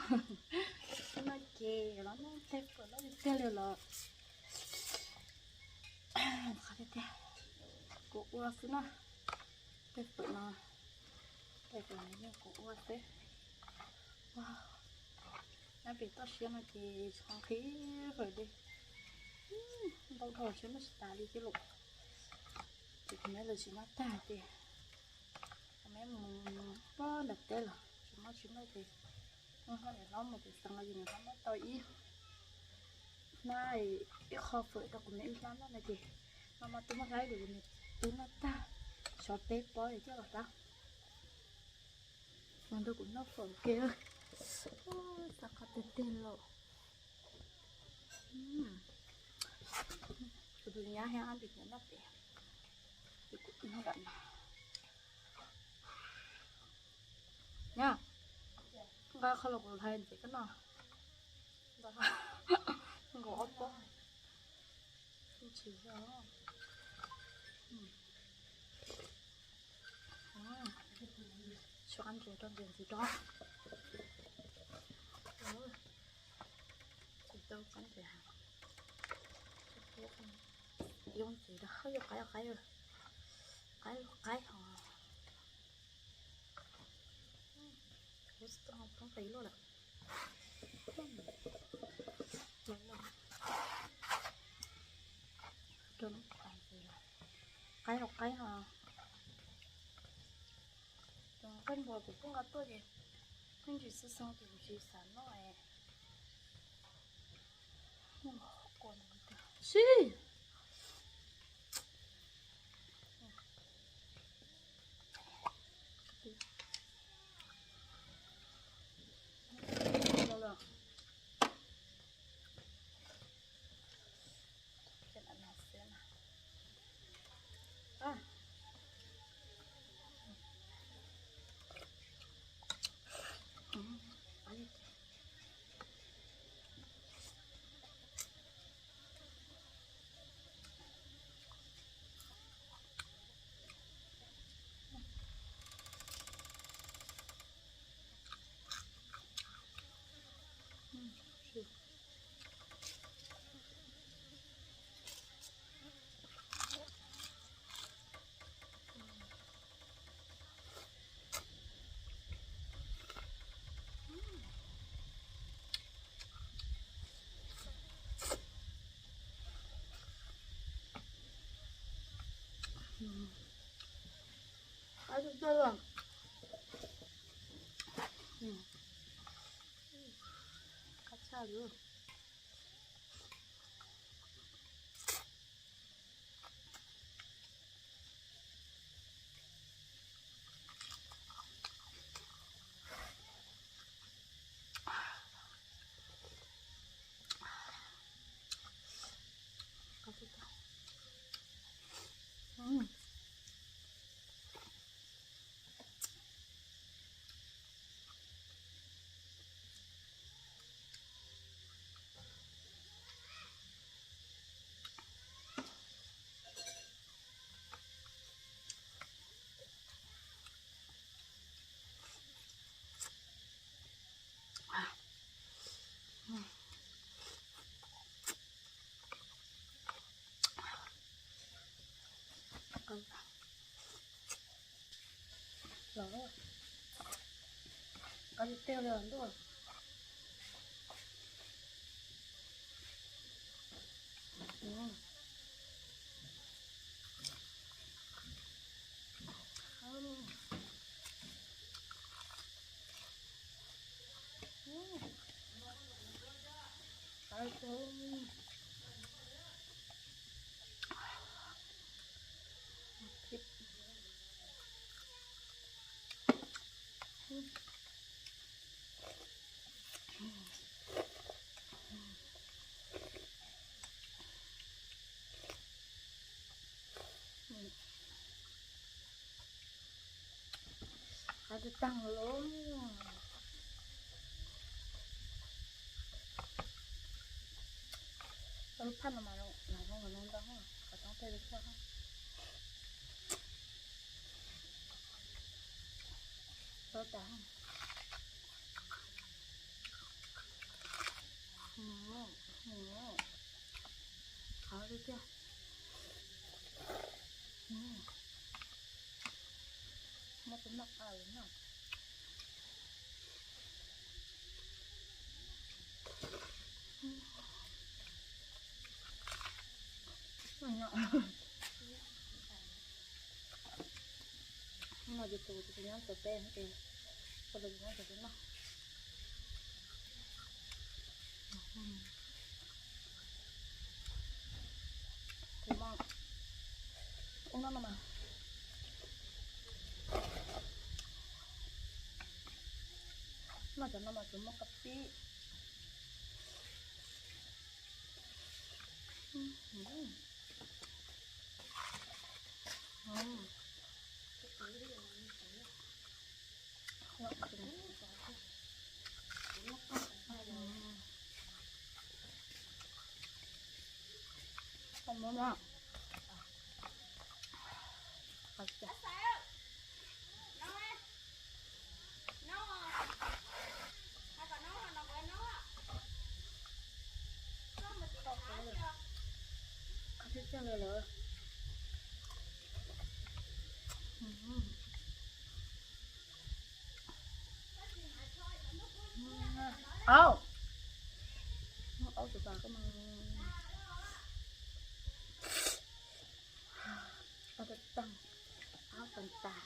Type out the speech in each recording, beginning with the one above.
Xwb no ces los noj tej fawm loj tiag tiag li los qhov tiag tiag kuv ua xwb na. Tej fawm no, tej fawm no yeej kuv ua xwb. Nyob pem toj siab no ces tshov nqhis fawm li, ntau dhau tsis muaj tsis tas li thiab lauj. Ces kuv me lawv tsis nyob tag ces kuv me mus pog nram teb los tsis muaj tsis muaj ces nws ho niam hlob mus pem xeev los ces niam hlob muab tau ib hnab, ib qho fawm rau kuv me ib hnab noj no ces maj maj twb muab hlais lus, kuv me twb noj tag, tshuav peb pob coj los rau. Los nrog kuv noj fawm ke, xav qab tiag tiag lauj. Kuv tus nyab thiab ab npis nyob noj pem, ces kuv noj nram no. Nyab, nqa qhov los kuv hlais ntxiv koj noj. Nkaus ob pob. Tsis yog. Tshuav qab ntses rau ntses ntxiv rau. Tsis tau qab ntses. Yuav ntxiv rau, yuav qaib, qaib, qaib, qaib ho. Ua tsis tau poob qis luaj lawm. Rau lub qab ntxiv lawm. Qaib ho qaib ho. Tus nqaij npua kuv pheej nqa tuaj ces pheej ntsis xwb xwb ces kuv tsis xav noj es. Sib. Qab tiag tiag. Qab tshaj li. Los, qab tiag tiag li ntuj. Qab tag tag lawm. Lub phaj no mas zoo nkauj ntau, qhov toob tej li koj. Tau tas. No ces tus tus nyob tus peb, tus nyob tus peb no. Ub no no mas. No cov no mas tsuas muaj qab pib. Au, au tus tas koj mas. Au tas tas, au tas tas.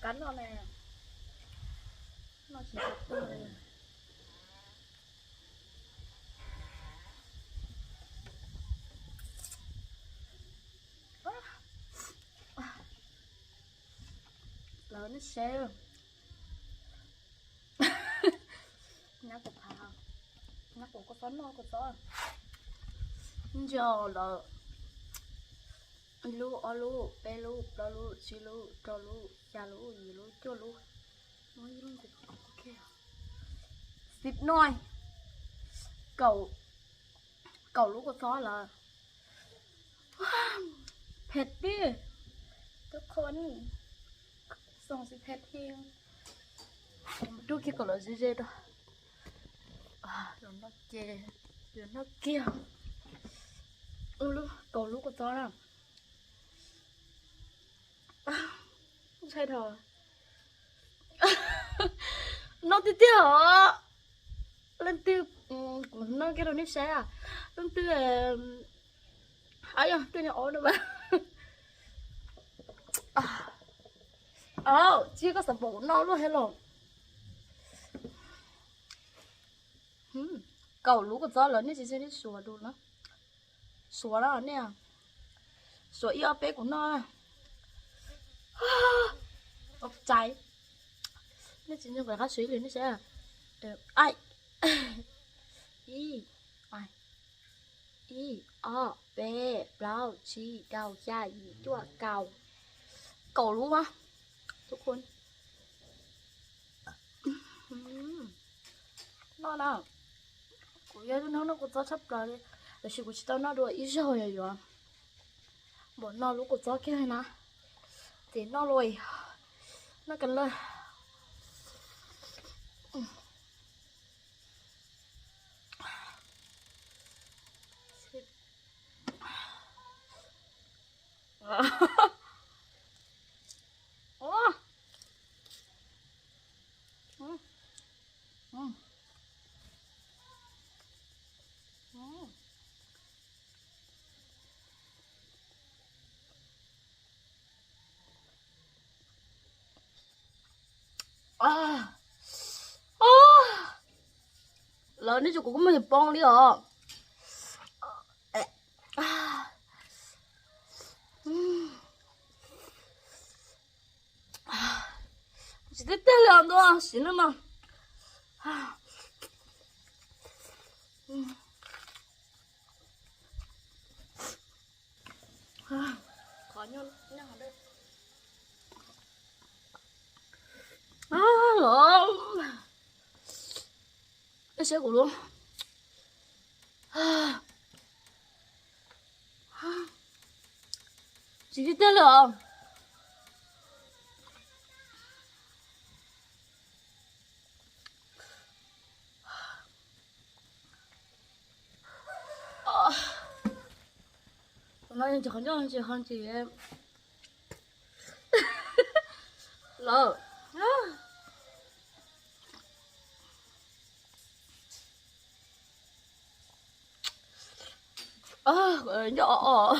Kab no ne, no tsis tau tuag li. Lawv nej seb, nyab kuv phav, nyab kuv kua txob noj kua txob. Ntsia lawv, ib lub, ob lub, peb lub, plaub lub, tsib lub, rau lub, xya lub, yim lub, cuaj lub. Xib noj, kaum, kaum lub kua txob lawm. Phem tib, tuab qhua ni, xoom tsis phem thiab. Rub kiag kom lawv ze ze rau. Los noj ces, los noj kiag. Kaum lub kua txob na. Ntshai dhau. Noj tiag tiag os. Leej twg, kuv noj kiag rau nej saib. Leej twg, a yog twg ni ob no mas. Au, tsis koj xav pom kuv noj luaj thiab los. Kaum lub kua txob lawm nej tsis xav nej suav dua na. Suav na nej, suav ib ob peb kuv noj. Ov tsaiv, nej tsis nco nqes qab suav ib lwm nej saib. Ai, ib, ib, ob, peb, plaub, tsib, rau, xya, yim, cuaj, kaum, kaum lub mas. Tus kuv noj na, kuv yog ib tug neeg noj kua txob tshaj plaws li, tab sis kuv tsis tau noj dua ib zaug, yog yuav npaum no lub kua txob kiag li na. Ces noj lawm, noj kiag lawm. Lawv nej tsuas kuv kua muag yuav poob li os. Tsis tiag tiag li os ntuj, siv no mas. Los, nej saib kuv lub. Tsis tiag tiag li os. Tus no yeej tsis qhov ncauj tsis qhov ntsis lawm. Ncauj os.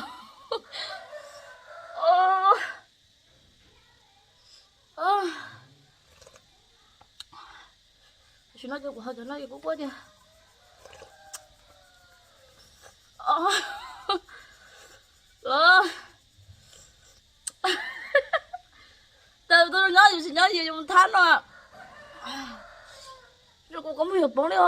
Tam sim no ces kuv ho cov no ces kuv kuj tias tas tus nyob yus tsis nyob yus mus thab no. Kuv kua muag yuav poob li os.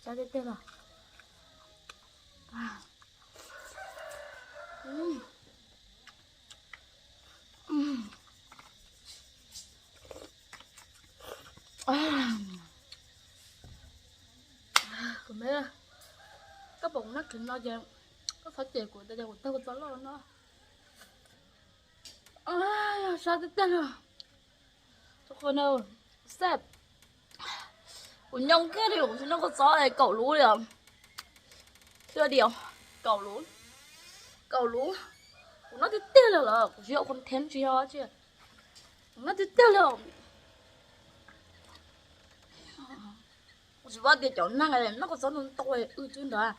Sab tiag tiag los. Kuv me, koj pom kuv noj kheev no ces koj txhob cem kuv tias kuv tag kuv txoj loj no. Sab tiag tiag li. Tus qhov no, sab, kuv nyoo kiag li kuv tsis noj kua txob kaum lub li os. Xyov diam, kaum lub, kaum lub. Kuv noj tiag tiag li los kuv tsis yog content tsis yog tsi, kuv noj tiag tiag li. Kuv tsis paub tias cov neeg noj kua txob ntau ntau wb tub ntawd,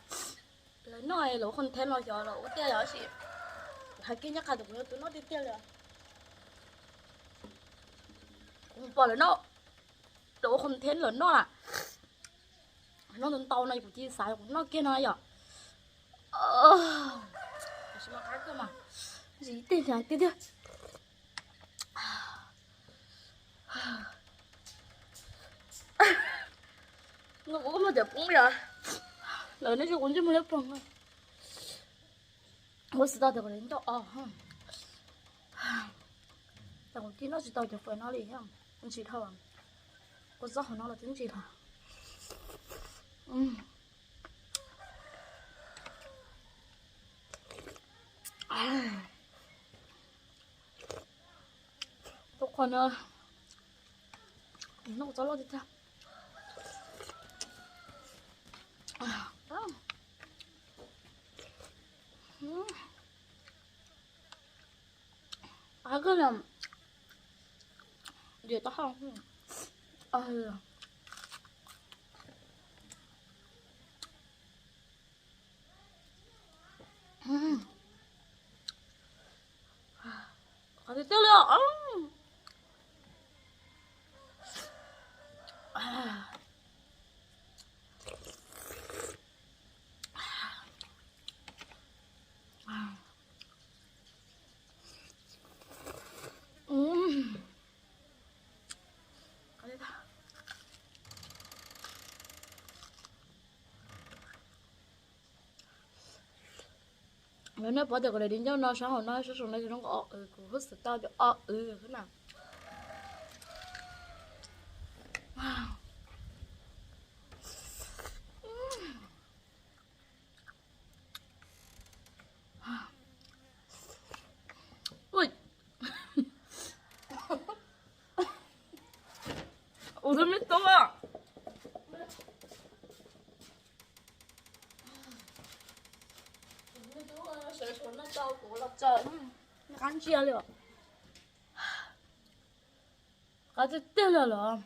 lawv noj lawv ua content los xyov lawv ua tiag yog tsi. Kuv hais kiag nyob qhov tias kuv yog tus noj tiag tiag li. Kuv mus pom lawv noj, lawv ua content lawv noj, noj ntau ntau no kuv cia li xav kuv noj kiag no yom. Tab sis mas qab kawg mas, ntsis tiag tiag tiag. No kuv muag cov poob yom. Lawv nej tsis kuv ntsej muag liab ploog. Kuv xav tau tias kuv ncauj os. Ces kuv cia noj tsis tau cov fawm no li thiab. Ntsis dhau, kua txob hauv no los twb ntsis dhau. Tus qhov no, noj kua txob loj tiag tiag. Qab kawg li, diam taub hau. Qab tiag tiag li os. Lawv nej paub tias kuv daim di ncauj no sab hauv no sab saum no zoo nkauj os, kuv hub xav tau cov os xwb na. Ua thib me tub, sawv suav no tau kuv los tsaws, qab ntsia li os. Qab tiag tiag li los.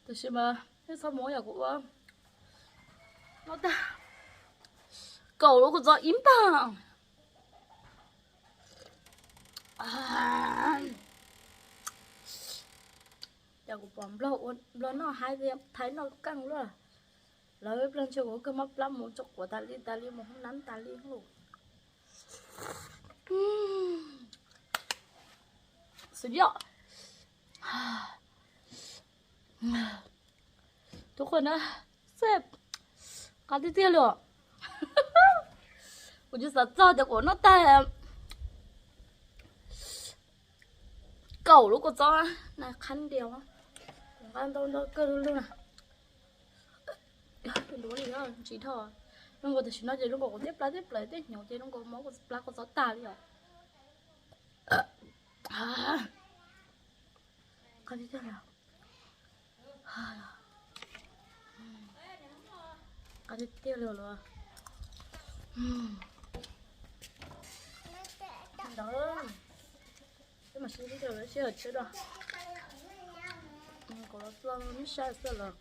Tab sis mas Txhob mus yog kuv ua no tag, kaum lub kua txob ib npag. Cas kuv pom nplog noj haib thiab thaib noj keej luaj. Lawv plag ntshe kuv kawg mob plab mus tso quav tas li tas li mus hoob nab tas li lauj. Xwb yom. Tus qhuas na, seb qab tiag tiag li os. Kuv tsis xav txog tias kuv noj tag kaum lub kua txob na, qhab ntias, nqa ntau ntau kawg lug lug na. Ntuav li ntsis dhau. Zoo nkaus tam sim no ces zoo nkaus kuv tej plab tej plaws tej hnyuv ces zoo nkaus mob plab kua txob tag li os. Qab tiag tiag li. Qab tiag tiag li los. Ntawd twb mam sib ntsib rau lawv sij hawm tshiab dua. Kuv los txog neb saib xwb los,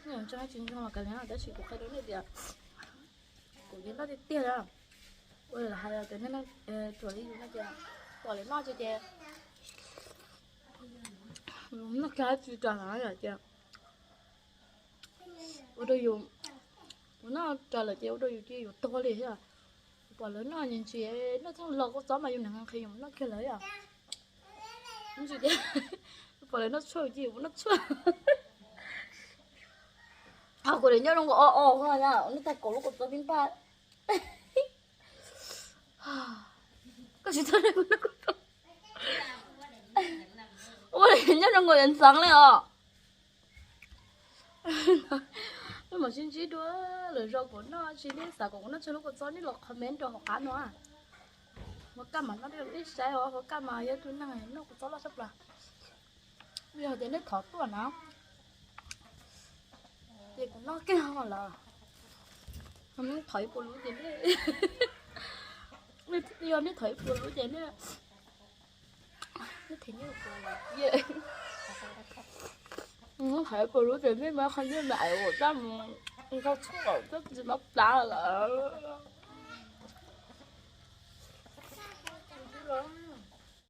neb tseem tsis ntseeg los kav liam, tab sis kuv qhia rau nej tias kuv yeej noj tiag tiag li. Ua hais tias nej ruam li yus no ces pom lawv noj ces, ces noj kiag tsis ras na yom ces ua rau yus, kuv noj ras lawm ces ua rau yus cia yus tuag li thiab. Pom lawv noj ntsis ntsis, noj coob los kua txob mas yus niam nqhis yus noj kiag lawm yom. Ntsis tias pom lawv noj tshuaj ces yus noj tshuaj. Kuv niam nyob zoo nkaus o o na, noj tag kaum lub kua txob tib npag. Koj tsis tau ua li nyob zoo nkaus yuav ntxeev li os. Wb mam sib ntsib dua lwm zaus kuv noj tsis, nej xav kom kuv noj tsawg lub kua txob nej los comment rau hauv qab no. Hauv kaj mas noj, nej saib os, hauv kaj mas yog tus neeg noj kua txob loj tshaj plaws. Yog tias nej thov tuaj na, ces kuv noj kiag lawm. Thov ib puas lub ces nej, yog nej thov ib puas lub ces nej, nej them nej puas lub, thov ib puas lub ces nej muab qhov nyiaj me ais ua raj mus nrog tshuaj ua txob tsis mob plab lawm.